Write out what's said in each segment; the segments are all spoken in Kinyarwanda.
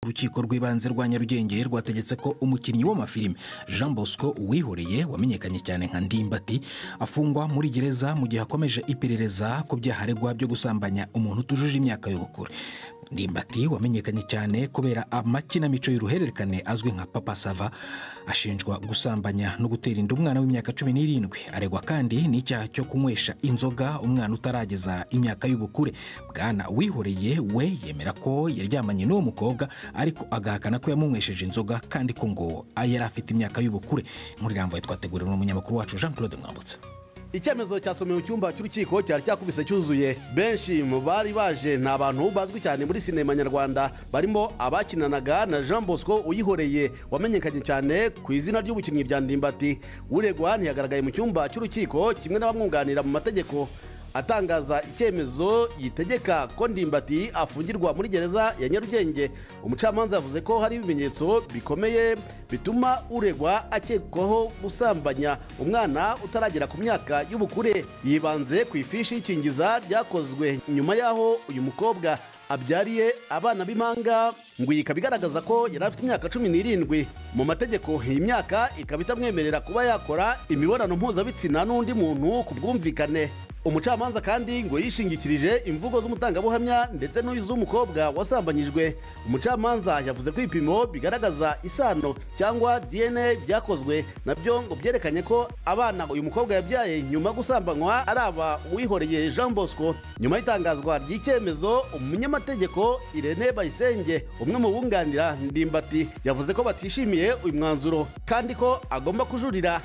Urukiko rw'ibanze rwa Nyarugenge rwategetse ko umukinnyi w'amafilime Jean Bosco Uwihoreye, wamenyekanye cyane nka Ndimbati, afungwa muri gereza mu gihe akomeje iperereza ku byaha aregwa byo gusambanya umuntu utujuje imyaka y'ubukure. Ndimbati, wamenyekanye cyane kubera amakinamico y'uruhererekane azwi nka Papa Sava, ashinjwa gusambanya no gutera inda umwana w'imyaka 17. Aregwa kandi n'icyaha cyo kunywesha inzoga umwana utarageza imyaka y'ubukure. Bwana Uwihoreye we yemera ko yaryamanye n'uwo mukobwa, ariko agahakana ko yamunywesheje inzoga kandi ko ngo yari afite imyaka y'ubukure. Inkuru irambuye twateguriwe n'umunyamakuru wacu Jean Claude Mwambutsa. Icyemezo cyasomewe mu cyumba cy'urukiko cyari cyakubise cyuzuye. Benshi mu bari baje ni abantu bazwi cyane muri sinema nyarwanda, barimo abakinanaga na Jean Bosco Uyihoreye, wamenyekanye cyane ku izina ry'ubukinnyi rya Ndimbati. Uregwa ntiyagaragaye mu cyumba cy'urukiko kimwe n'abamwunganira mu mategeko. Atangaza icyemezo gitegeka ko Ndimbati afungirwa muri gereza ya Nyarugenge, umucamanza yavuze ko hari ibimenyetso bikomeye bituma uregwa akekwaho gusambanya umwana utaragera ku myaka y'ubukure. Yibanze ku ifishi y'ikingiza ryakozwe nyuma y'aho uyu mukobwa abyariye abana b'impanga, ngo iyi ikaba igaragaza ko yari afite imyaka 17. Mu mategeko, iyi myaka ikaba itamwemerera kuba yakora imibonano mpuzabitsina n'undi muntu ku bwumvikane. Umucamanza kandi ngo yishingikirije imvugo z'umutangabuhamya ndetse n'iz'umukobwa wasambanyijwe. Umucamanza yavuze ko ibipimo bigaragaza isano cyangwa DNA byakozwe nabyo ngo byerekanye ko abana uyu mukobwa yabyaye nyuma yo gusambanywa ari aba Uwihoreye Jean Bosco. Nyuma y'itangazwa ry'icyemezo, umunyamategeko Irene Bayisenge, umwe mu bunganira Ndimbati, yavuze ko batishimiye uyu mwanzuro kandi ko agomba kujurira.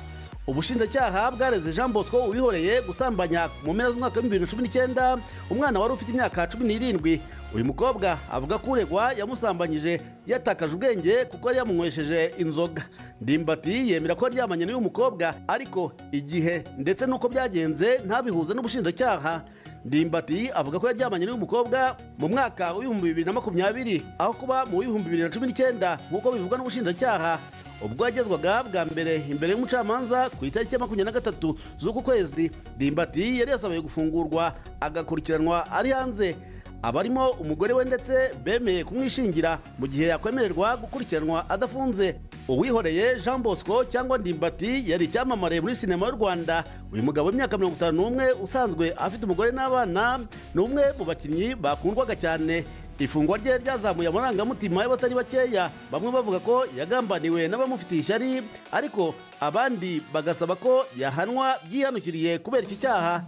Ubushinjacyaha bwareze Jean Bosco Uwihoreye gusambanya mu mpera z'umwaka wa 2019 umwana wari ufite imyaka 17. Uyu mukobwa avuga ko uregwa yamusambanyije yatakaje ubwenge kuko yari yamunywesheje inzoga. Ndimbati yemera ko yaryamanye n'uyu mukobwa, ariko igihe ndetse n'uko byagenze ntabihuze n'ubushinjacyaha. Ndimbati avuga ko yaryamanye n'uyu mukobwa mu mwaka wa 2020 aho kuba mu wa 2019 nk'uko bivugwa n'ubushinjacyaha. Ubwo yagezwaga bwa mbere imbere y'umucamanza ku itariki ya 23 z'uku kwezi, Ndimbati yari yasabiwe gufungurwa agakurikiranwa ari hanze. Abarimo umugore we ndetse bemeye kumwishingira mu gihe yakwemererwa gukurikiranwa adafunze. Uwihoreye Jean Bosco cyangwa Ndimbati yari icyamamare muri sinema y'u Rwanda. Uyu mugabo w'imyaka 51, usanzwe afite umugore n'abana, ni umwe mu bakinnyi bakundwaga cyane. Ifungwa rye ryazamuye amarangamutima y'abatari bakeya, bamwe bavuga ko yagambaniwe n'abamufitiye ishyari, ariko abandi bagasaba ko yahanwa byihanukiriye kubera iki cyaha.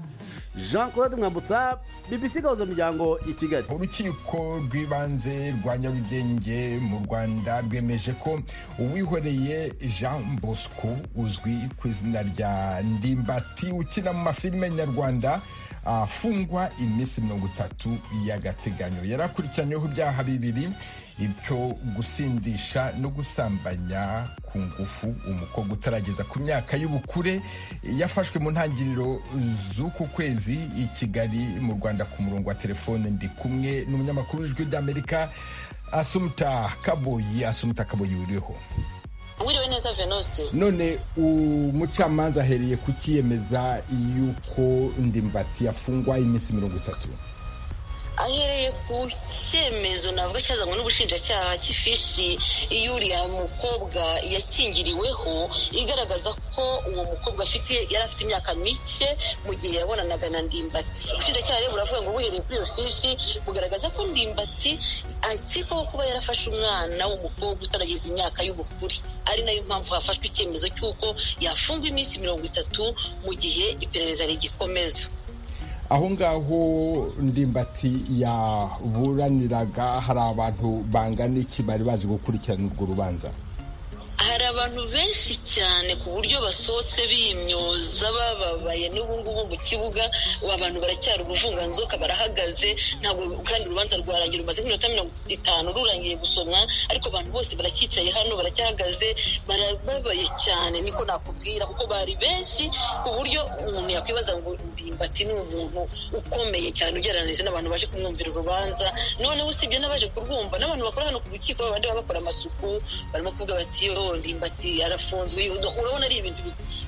Jean Claude Mwambutsa, BBC Gahuza Miryango, i Kigali. Urukiko rw'ibanze rwa Nyarugenge mu Rwanda rwemeje ko Uwihoreye Jean Bosco, uzwi ku izina rya Ndimbati, ukina mu mafilime nyarwanda, afungwa iminsi 30 y'agateganyo. Yari akurikiranyweho ibyaha bibiri, ibyo gusindisha no gusambanya ku ngufu umukobwa utarageza ku myaka y'ubukure. Yafashwe mu ntangiriro z'uku kwezi. I Kigali mu Rwanda, ku murongo wa telefone, ndi kumwe n'umunyamakuru w'Ijwi ry'Amerika Asumuta Kaboyi. Asumuta Kaboyi, uriho? Wiriwe neza, Venuste. None umucamanza ahereye kukiyemeza yuko Ndimbati yafungwa iminsi 30? Ahereye ku cyemezo navuga cyazanywe n'ubushinjacyaha cy'ifishi y'uriya mukobwa yakingiriweho, igaragaza ko uwo mukobwa afite yari afite imyaka mike mu gihe yabonanaga na Ndimbati. Ubushinjacyaha rero buravuga ngo buhereye kuri iyo fishi bugaragaza ko Ndimbati akekwaho kuba yarafashe umwana w'umukobwa utarageza imyaka y'ubukure, ari nayo mpamvu hafashwe icyemezo cy'uko yafungwa iminsi 30 mu gihe iperereza rigikomeza. Aho ngaho Ndimbati yaburaniraga hari abantu bangana iki bari baje gukurikirana urwo rubanza? Hari abantu benshi cyane, ku buryo basohotse bimyoza, bababaye. N'ubu ngubu mu kibuga abantu baracyari uruvunganzoka, barahagaze. Ntabwo kandi urubanza rwarangira, rumaze nk'iminota 50 rurangiye gusomwa, ariko abantu bose baracyicaye hano, baracyahagaze, barababaye cyane, niko nakubwira, kuko bari benshi ku buryo umuntu yakwibaza ngo Ndimbati ni umuntu ukomeye cyane ugereranije n'abantu baje kumwumvira urubanza. Noneho usibye n'abaje kurwumva, n'abantu bakora hano ku rukiko, abandi baba bakora amasuku, barimo kuvuga bati: "Yo, Ndimbati arafunzwe." Urabona ari ibintu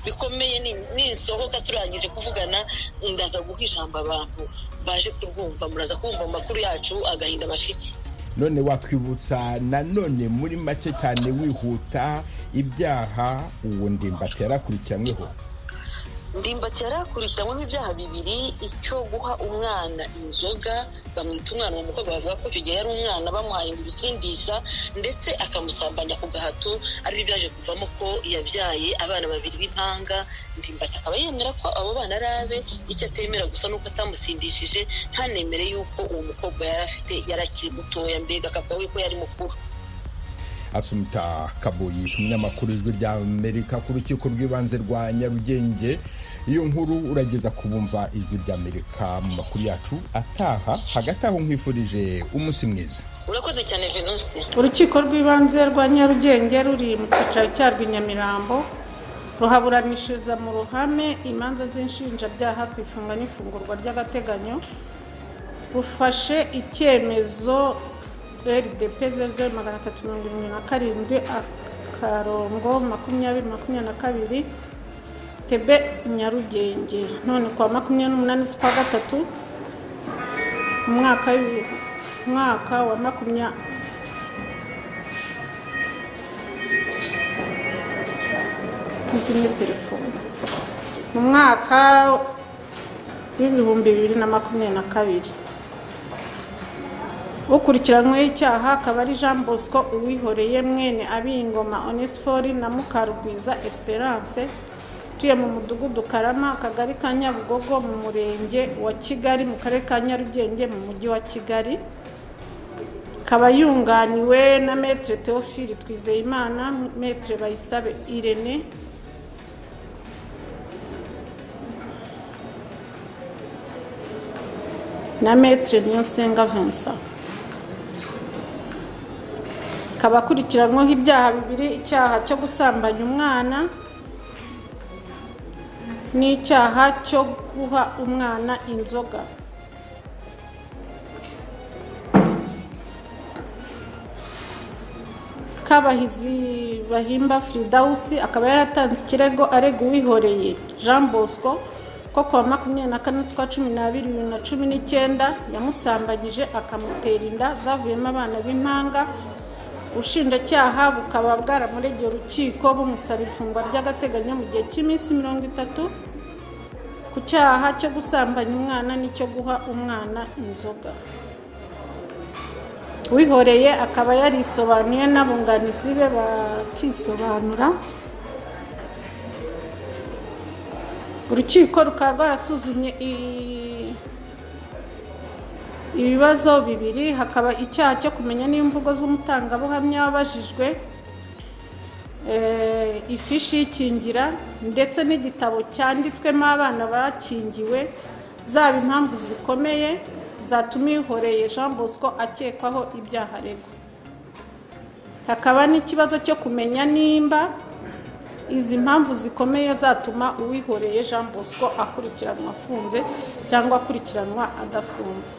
bikomeye. Ninsohoka turangije kuvugana, ndaza guha ijambo abantu baje kurwumva, muraza kumva mu makuru yacu agahinda bafite. None watwibutsa nanone muri make cyane wihuta ibyaha uwo Ndimbati yarakurikiranyweho? Ndimbati yarakurikiranyweho ibyaha bibiri, icyo guha umwana inzoga, bamwita umwana, uwo mukobwa bavuga ko icyo gihe yari umwana, bamuhaye ibisindisha ndetse akamusambanya ku gahato, aribyo byaje kuvamo ko yabyaye abana babiri b'impanga. Ndimbati akaba yemera ko abo bana ari abe, icyo atemera gusa nuko atamusindishije, ntanemere yuko uwo mukobwa yari afite yari akiri mutoya, mbega akavuga yuko yari mukuru. Asumta Kaboyi, umunyamakuru Ijwi rya Amerika ku rukiko rw'ibanze rwa Nyarugenge. Iyo nkuru urageza kubumva Ijwi rya Amerika mu makuru yacu ataha. Hagati aho nkwifurije umunsi mwiza. Urakoze cyane Venuste. Urukiko rw'ibanze rwa Nyarugenge ruri mu cyicaro cyarwo i Nyamirambo ruhaburanishiriza mu ruhame imanza z'inshinjabyaha ku ifunga n'ifungurwa ry'agateganyo. Rufashe icyemezo RDP 00377 akarongo 2022 TB Nyarugenge, none kwa 28 z'ukwa gatatu umwaka wa 20 telefone mu mwaka w'2022. Ukurikiranyweho icyaha akaba ari Jean Bosco Uwihoreye mwene Abingoma Onesphore na Mukarugwiza Esperance, utuye mu mudugudu Karama, akagari ka Nyabugogo, mu murenge wa Kigali, mu karere ka Nyarugenge, mu mujyi wa Kigali. Akaba yunganiwe na Maître Théophile Twizeyimana, Maître Bayisabe Irene, na Maître Niyonsenga Vincent. Akaba akurikiranyweho ibyaha bibiri, icyaha cyo gusambanya umwana n'icyaha cyo guha umwana inzoga. Kabahizi Bahimba Fridausi akaba yaratanze ikirego arega Uwihoreye Jean Bosco ko kuwa 24 z'ukwa 12 2019 yamusambanyije akamutera inda zavuyemo abana b'impanga. Ubushinjacyaha bukaba bwaramuregeye urukiko bumusaba ifungwa ry'agateganyo mu gihe cy'iminsi 30 ku cyaha cyo gusambanya umwana n'icyo guha umwana inzoga. Uwihoreye akaba yarisobanuye n'abunganizi be bakisobanura. Urukiko rukaba rwarasuzumye ibibazo bibiri, hakaba icyaha cyo kumenya niba imvugo z'umutangabuhamya wabajijwe, ifishi y'ikingira ndetse n'igitabo cyanditswemo abana bakingiwe zaba impamvu zikomeye zatuma Uwihoreye Jean Bosco akekwaho ibyaha aregwa. Hakaba n'ikibazo cyo kumenya nimba izi mpamvu zikomeye zatuma Uwihoreye Jean Bosco akurikiranwa afunze cyangwa akurikiranwa adafunze.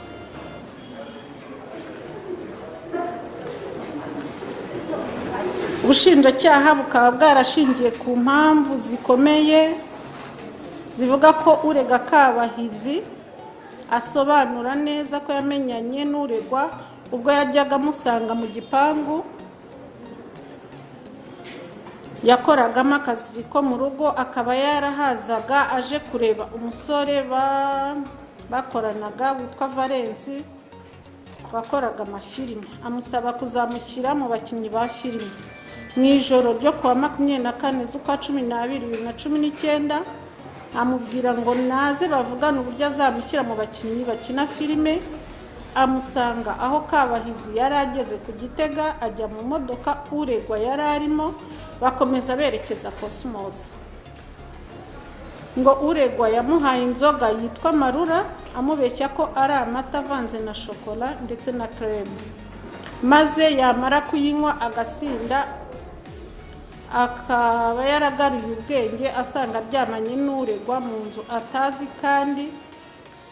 Ubushinjacyaha bukaba bwarashingiye ku mpamvu zikomeye zivuga ko urega Kabahizi asobanura neza ko yamenyanye n'uregwa ubwo yajyaga amusanga mu gipangu yakoragamo akazi ko mu rugo, akaba yarahazaga aje kureba umusore bakoranaga witwa Valence wakoraga amafilime, amusaba kuzamushyira mu bakinnyi ba filime. Mu ijoro ryo kuwa 24 z'ukwa 12 2019 amubwira ngo naze bavugane uburyo azamushyira mu bakinnyi bakina filime, amusanga aho Kabahizi yari ageze ku Gitega, ajya mu modoka uregwa yari arimo, bakomeza berekeza Cosmos. Ngo uregwa yamuhaye inzoga yitwa Marura, amubeshya ko ari amata avanze na shokora ndetse na creme, maze yamara kuyinywa agasinda, akaba yaragaruye ubwenge asanga aryamanye n'uregwa mu nzu atazi kandi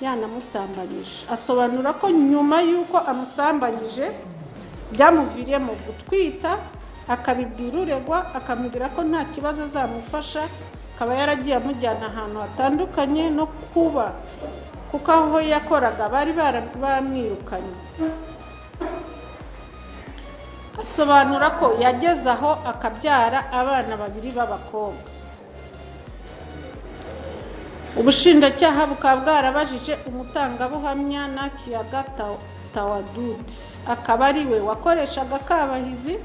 yanamusambanyije. Asobanura ko nyuma y'uko amusambanyije byamuviriye mu gutwita, akabibwira uregwa akamubwira ko nta kibazo azamufasha, akaba yaragiye amujyana ahantu hatandukanye no kuba kuko aho yakoraga bari bamwirukanye. Asobanura ko yageze aho akabyara abana babiri b'abakobwa. Ubushinjacyaha bukaba bwarabajije umutangabuhamya Nakiyaga Tawadudi, akaba ari we wakoreshaga Kabahizi.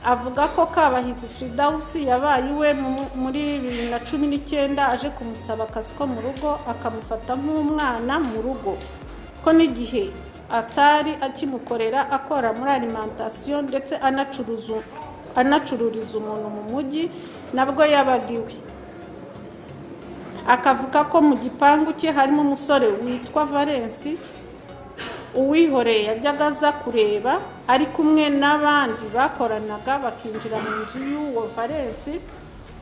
Avuga ko Kabahizi Fridawusi yabaye iwe muri 2019 aje kumusaba akazi ko mu rugo, akamufata nk'umwana mu rugo, ko n'igihe atari akimukorera akora muri alimentation ndetse anacururiza umuntu mu mujyi nabwo yabaga iwe. Akavuga ko mu gipangu cye harimo umusore witwa Valence Uwihoreye yajyaga aza kureba ari kumwe n'abandi bakoranaga, bakinjira mu nzu y'uwo Valence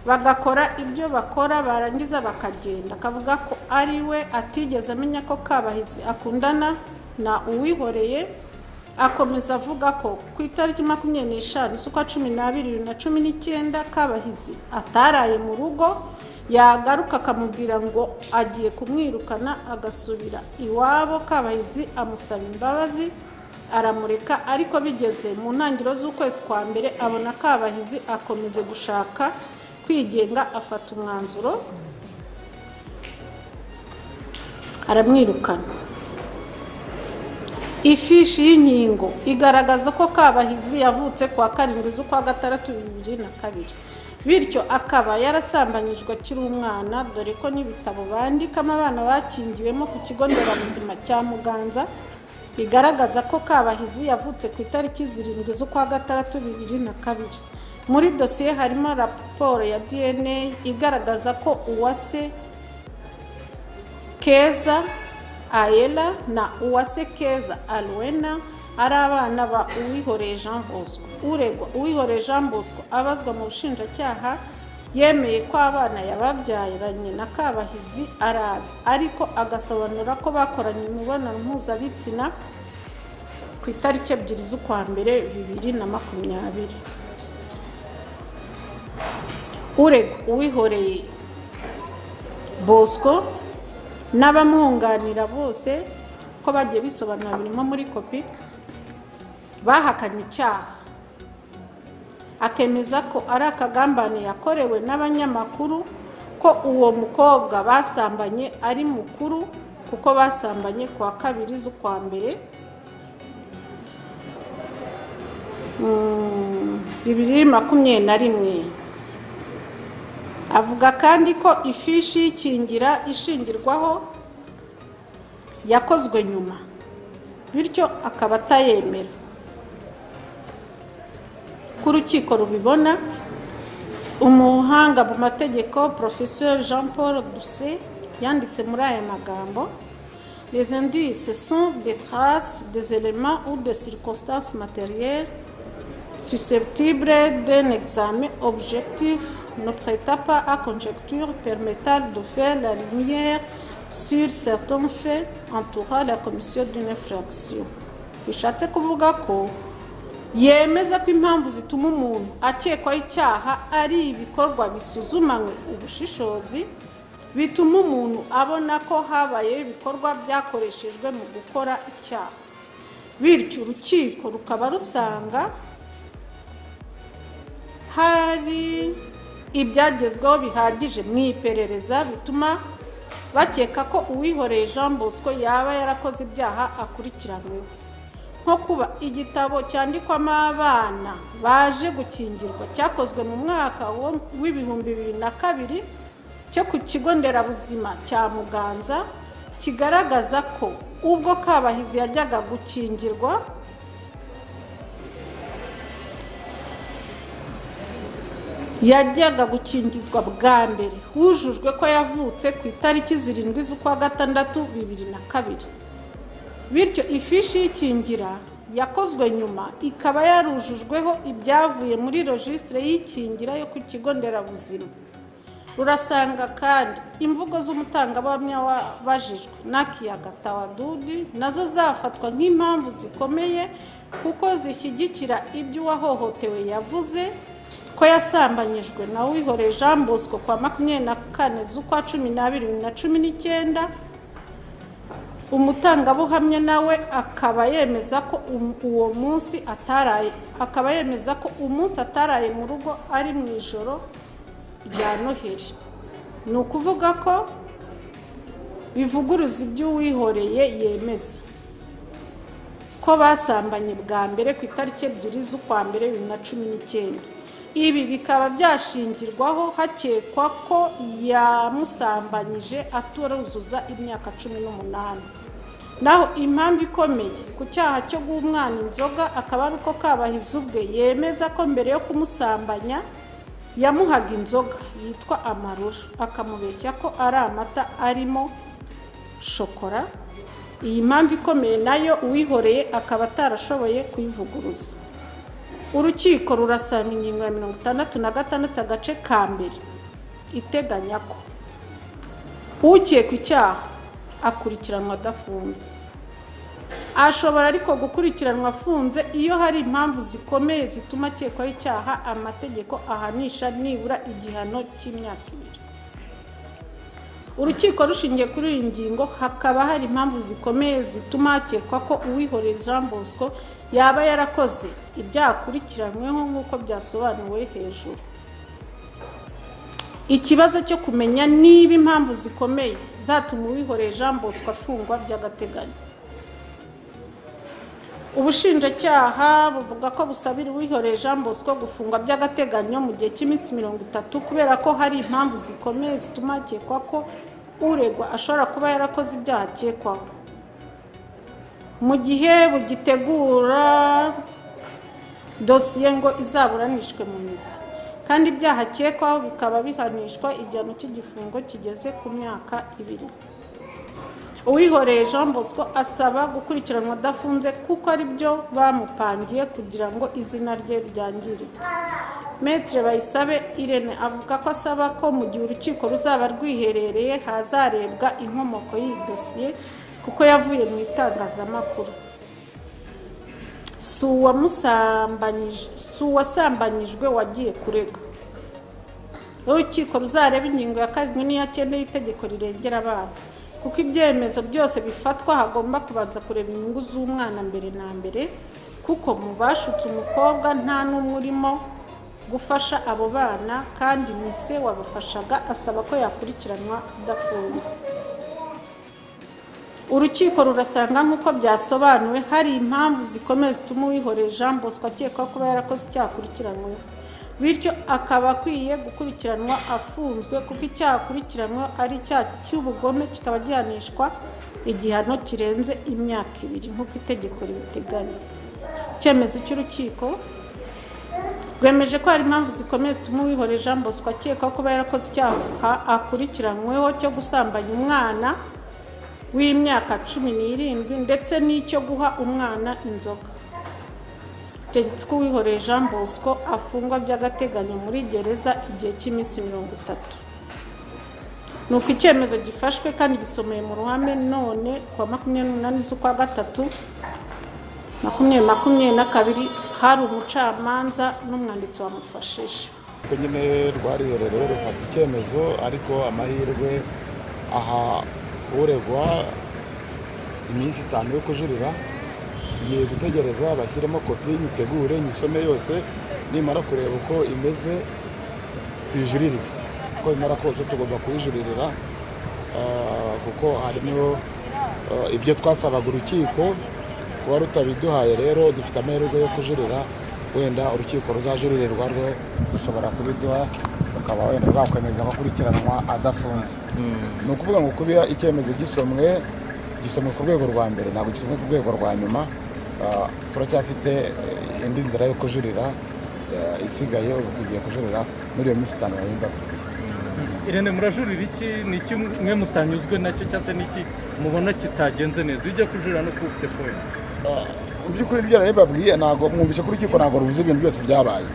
bagakora ibyo bakora barangiza bakagenda. Akavuga ko ari we atigeze amenya ko Kabahizi akundana na Uwihoreye. Akomeza avuga ko ku itariki 25 z'ukwa 12 2019 Kabahizi ataraye mu rugo, yagaruka akamubwira ngo agiye kumwirukana agasubira iwabo. Kabahizi amusaba imbabazi aramureka, ariko bigeze mu ntangiriro z'ukwezi kwa mbere abona Kabahizi akomeze gushaka kwigenga, afata umwanzuro aramwirukana. Ifishi y'inkingo igaragaza ko Kabahizi yavutse kuwa 7 z'ukwa 6 2002, bityo akaba yarasambanyijwe akiri umwana, dore ko n'ibitabo bandikamo abana bakingiwemo ku kigo nderabuzima cya Muganza bigaragaza ko Kabahizi yavutse ku itariki 7 z'ukwa 6 2002. Muri dosiye harimo raporo ya DNA igaragaza ko Uwase Keza Ayela na Uwase Keza Alwena ari abana ba Uwihoreye Jean Bosco. Uregwa Uwihoreye Jean Bosco abazwa mu bushinjacyaha yemeye ko abana yababyaranye na Kabahizi ari abe, ariko agasobanura ko bakoranye imibonano mpuzabitsina ku itariki 2 z'ukwa mbere 2020. Uregwa Uwihoreye Bosco n'abamwunganira bose ko bagiye bisobanura birimo muri kopi bahakanye icyaha, akemeza ko ari akagambane yakorewe n'abanyamakuru, ko uwo mukobwa basambanye ari mukuru kuko basambanye kuwa 2 z'ukwa mbere 2021. Avuga kandi ko ifishi y'ikingira ishingirwaho yakozwe nyuma, bityo akaba atayemera. Ku rukiko rubibona, umuhanga mu mategeko Professeur Jean Paul Doucet yanditse muri aya magambo: Les indices sont des traces, des éléments ou des circonstances matérielles susceptibles d'un examen objectif ne prêtant pas à conjecture permettant de faire la lumière sur certains faits entourant la commission d'une infraction. Bishatse kuvuga ko yemeza ko impamvu zituma umuntu akekwaho icyaha ari ibikorwa bisuzumanywe ubushishozi, bituma umuntu abona ko habaye ibikorwa byakoreshejwe mu gukora icyaha, bityo urukiko rukaba rusanga hari ibyagezweho bihagije mu iperereza bituma bakeka ko Uwihoreye Jean Bosco yaba yarakoze ibyaha akurikiranyweho, nko kuba igitabo cyandikwamo abana baje gukingirwa cyakozwe mu mwaka w'2002 cyo ku kigo nderabuzima cya Muganza, kigaragaza ko ubwo Kabahizi yajyaga gukingirwa gukingizwa bwa mbere hujujwe ko yavutse ku itariki 7 z'ukwa 6 2002, bityo ifishi y'ikingira yakozwe nyuma ikaba yarujujweho ibyavuye muri registre y'ikingira yo ku kigo nderabuzima. Rurasanga kandi imvugo z'umutangabuhamya wabajijwe Nakiyaga Tawadudi nazo zafatwa nk'impamvu zikomeye kuko zishyigikira ibyo uwahohotewe yavuze ko yasambanyijwe na Uwihoreye Jean Bosco kwa 24 z'ukwa 12 2019, Umutangabuhamya nawe akaba yemeza ko uwo munsi ataraye, akaba yemeza ko umunsi ataraye mu rugo ari mu ijoro rya Noheli. Ni ukuvuga ko bivuguruza iby'Uwihoreye yemeza ko basambanye bwa mbere ku itariki 2 z'ukwa mbere 2019. Ibi bikaba byashingirwaho hakekwa ko yamusambanyije ataruzuza imyaka 18. Naho impamvu ikomeye ku cyaha cyo guha umwana inzoga akaba ari uko Kabahizi ubwe yemeza ko mbere yo kumusambanya yamuhaga inzoga yitwa amarura, akamubeshya ko ari amata arimo shokora. Iyi mpamvu ikomeye nayo Uwihoreye akaba atarashoboye kuyivuguruza. Urukiko rurasanga ingingo ya 66 agace ka mbere iteganya ko ukekwa icyaha akurikiranwa adafunze. Ashobora ariko gukurikiranwa afunze iyo hari impamvu zikomeye zituma akekwaho icyaha amategeko ahanisha nibura igihano cy'imyaka 2. Urukiko rushingiye kuri iyi ngingo hakaba hari impamvu zikomeye zituma hakekwa ko Uwihoreye Jean Bosco yaba yarakoze ibyaha akurikiranyweho nk'uko byasobanuwe hejuru. Ikibazo cyo kumenya niba impamvu zikomeye zatuma Uwihoreye Jean Bosco afungwa by'agateganyo. Ubushinjacyaha buvuga ko busabira Uwihoreye Jean Bosco gufungwa by'agateganyo mu gihe cy'iminsi 30 kubera ko hari impamvu zikomeye zituma hakekwa ko uregwa ashobora kuba yarakoze ibyaha akekwaho. Mu gihe bugitegura dosiye ngo izaburanishwe mu mizi, kandi ibyaha akekwaho bikaba bihanishwa igihano cy'igifungo kigeze ku myaka 2. Uwihoreye Jean Bosco asaba gukurikiranwa adafunze kuko ari byo bamupangiye kugira ngo izina rye ryangirike. Maître Bayisabe Irene avuga ko asaba ko mu gihe urukiko ruzaba rwiherereye hazarebwa inkomoko y'iyi dosiye kuko yavuye mu itangazamakuru. Si uwasambanyijwe wagiye kurega. Urukiko ruzareba ingingo ya 7 n'iya 9 y'itegeko rirengera abana, kuko ibyemezo byose bifatwa hagomba kubanza kureba inyungu z'umwana mbere na mbere, kuko mu bashutse umukobwa nta n'umwe urimo gufasha abo bana, kandi ni se wabafashaga asaba ko yakurikiranwa adafunze. Urukiko rurasanga nk'uko byasobanuwe hari impamvu zikomeye zituma Uwihoreye Jean Bosco akekwa kuba yarakoze icyaha akurikiranyweho, bityo akaba akwiye gukurikiranwa afunzwe kuko icyaha akurikiranyweho ari icyaha cy'ubugome kikaba gihanishwa igihano kirenze imyaka 2 nk'uko itegeko ribiteganya. Icyemezo cy'urukiko rwemeje ko hari impamvu zikomeye zituma Uwihoreye Jean Bosco akekwa kuba yarakoze icyaha akurikiranyweho cyo gusambanya umwana w'imyaka 17 ndetse n'icyo guha umwana inzoga. Tegetse ko Uwihoreye Jean Bosco afungwa by'agateganyo muri gereza igihe cy'iminsi 30. Nuko icyemezo gifashwe kandi gisomeye mu ruhame none kuwa 28 z'ukwa gatatu 2022 hari umucamanza n'umwanditsi wamufashije. Ko nyine rwariherereye rufata icyemezo, ariko amahirwe aha uregwa iminsi 5 yo kujurira. Ngiye gutegereza bashyiremo kopi nyitegure nyisome yose, nimara kureba uko imeze tuyijuririre. Uko imara kose tugomba kuyijuririra, kuko harimo ibyo twasabaga urukiko kuba rutabiduhaye. Rero dufite amahirwe yo kujurira, wenda urukiko ruzajuririrwa rwo rushobora kubiduha, rukaba wenda rwakwemeza ko akurikiranwa adafunze. Ni ukuvuga ngo kuba icyemezo gisomwe ku rwego rwa mbere, ntabwo gisomwe ku rwego rwa nyuma. Turacyafite indi nzira yo kujurira isigaye, ubu tugiye kujurira muri iyo minsi 5 barinda. Irene, murajurira iki? Ni iki mwe mutanyuzwe nacyo cyangwa se niki mubona kitagenze neza? Ujya kujurira no kuba ufite point. Mu by'ukuri ibyo nari babwiye ntabwo mwumvishe ko urukiko ntabwo ruvuze ibintu byose byabaye,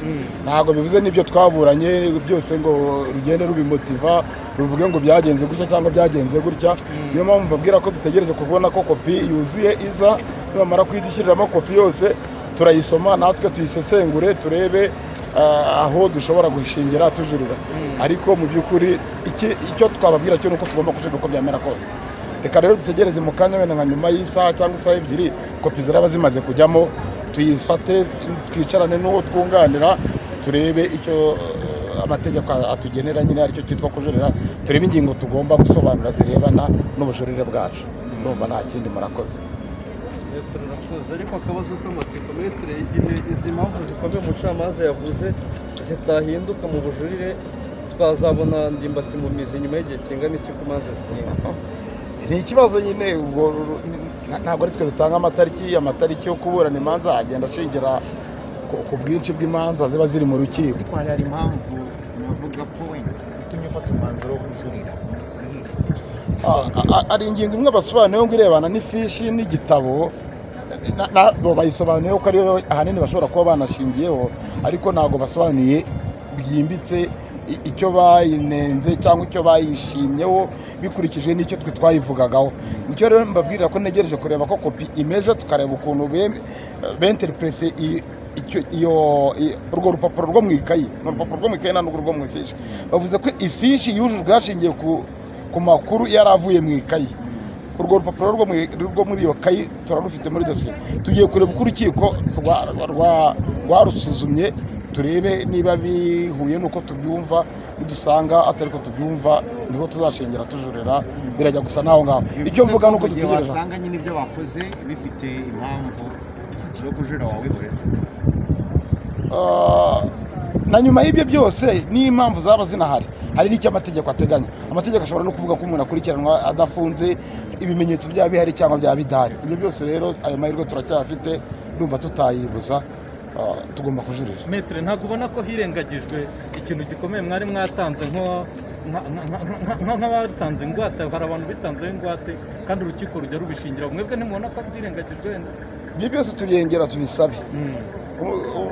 ntabwo bivuze n'ibyo twaburanye byose ngo rugende rubimotiva ruvuge ngo byagenze gutya cyangwa byagenze gutya. Niyo mpamvu mbabwira ko dutegereje kubona ko kopi yuzuye iza, nibamara kuyidushyiramo kopi yose turayisoma natwe tuyisesengure turebe aho dushobora gushingira tujurira. Ariko mu by'ukuri icyo twababwira cyo nuko tugomba kujurira uko byamera kose. Reka rero dutegereze mu kanya wenda nka nyuma y'isaha cyangwa isaha ebyiri kopi ziraba zimaze kujyamo, tuyifate twicarane n'uwo twunganira turebe icyo amategeko atugenera nyine aricyo cyitwa kujurira, turebe ingingo tugomba gusobanura zirebana n'ubujurire bwacu. Ndumva nta kindi, murakoze. Ariko akabazo k'amatsiko, metere, izi mpamvu zikomeye umucamanza yavuze zitahinduka mu bujurire, twazabona Ndimbati mu mizi nyuma y'igihe kingana iki ku manza zitinze? Ni ikibazo nyine, ubwo ntabwo ari twe dutanga amatariki yo kuburana imanza agenda ashingira ku bwinshi bw'imanza ziba ziri mu rukiko. Ariko hari impamvu navuga point itumye ufata umwanzuro wo kujurira. Ari ingingo imwe basobanuye ngo irebana n'ifishi n'igitabo, bayisobanuye ko ariyo ahanini bashobora kuba banashingiyeho, ariko ntabwo basobanuye byimbitse icyo bayinenze cyangwa icyo bayishimyeho bikurikije n'icyo twe twayivugagaho. Nicyo rero mbabwira ko ntegereje kureba ko kopi imeze, tukareba ukuntu benterprese urwo rupapuro rwo mu ikayi. Ni urupapuro rwo mu ikayi nta n'urwo rwo mu ifishi. Bavuze ko ifishi yujujwe hashingiye ku makuru yari avuye mu ikayi. Urwo rupapuro rwo muri iyo kayi turarufite muri dosiye. Tugiye kureba uko urukiko rwarusuzumye, turebe niba bihuye n'uko tubyumva, nidusanga atari ko tubyumva niho tuzashengera tujurira, birajya gusa naho ngaho. Icyo mvuga nuko dutegereza wasanga nyine ibyo bakoze bifite impamvu yo kujurira wawihorera. Na nyuma y'ibyo byose n'impamvu zaba zinahari, hari n'icyo amategeko ateganya. Amategeko ashobora no kuvuga ko umuntu akurikiranwa adafunze, ibimenyetso byaba bihari cyangwa byaba bidahari. Ibyo byose rero ayo mahirwe turacyafite, ndumva tutayibuza, tugomba kujurira. Metre, ntabwo ubona ko hirengagijwe ikintu gikomeye mwari mwatanze nk'abatanze ingwate? Hari abantu bitanzeho ingwate kandi urukiko rujya rubishingira, mwebwe ntimubona ko byirengagijwe? Ibyo byose turiyongera tubisabe.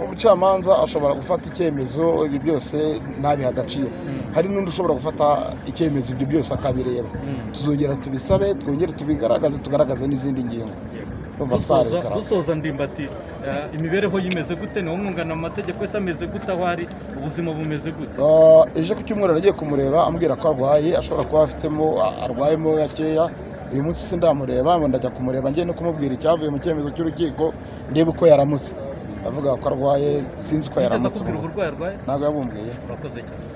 Umucamanza ashobora gufata icyemezo ibyo byose ntabihe agaciro, hari n'undi ushobora gufata icyemezo ibyo byose akabireba. Tuzongera tubisabe, twongere tubigaragaze, tugaragaze n'izindi ngingo. Dusoza Ndimbati, imibereho yimeze gute? Ni umwunganira mu mategeko ese ameze gute aho ari? Ubuzima bumeze gute? Ejo ku cyumweru aragiye kumureba ambwira ko arwaye, ashobora kuba afitemo arwayemo gakeya. Uyu munsi sindamureba, ngo ndajya kumureba ngiye no kumubwira icyavuye mu cyemezo cy'urukiko, ndebe uko yaramutse. Avuga ko arwaye, sinzi uko yaramutse. Ntabwo yabumbwiye. Urakoze cyane.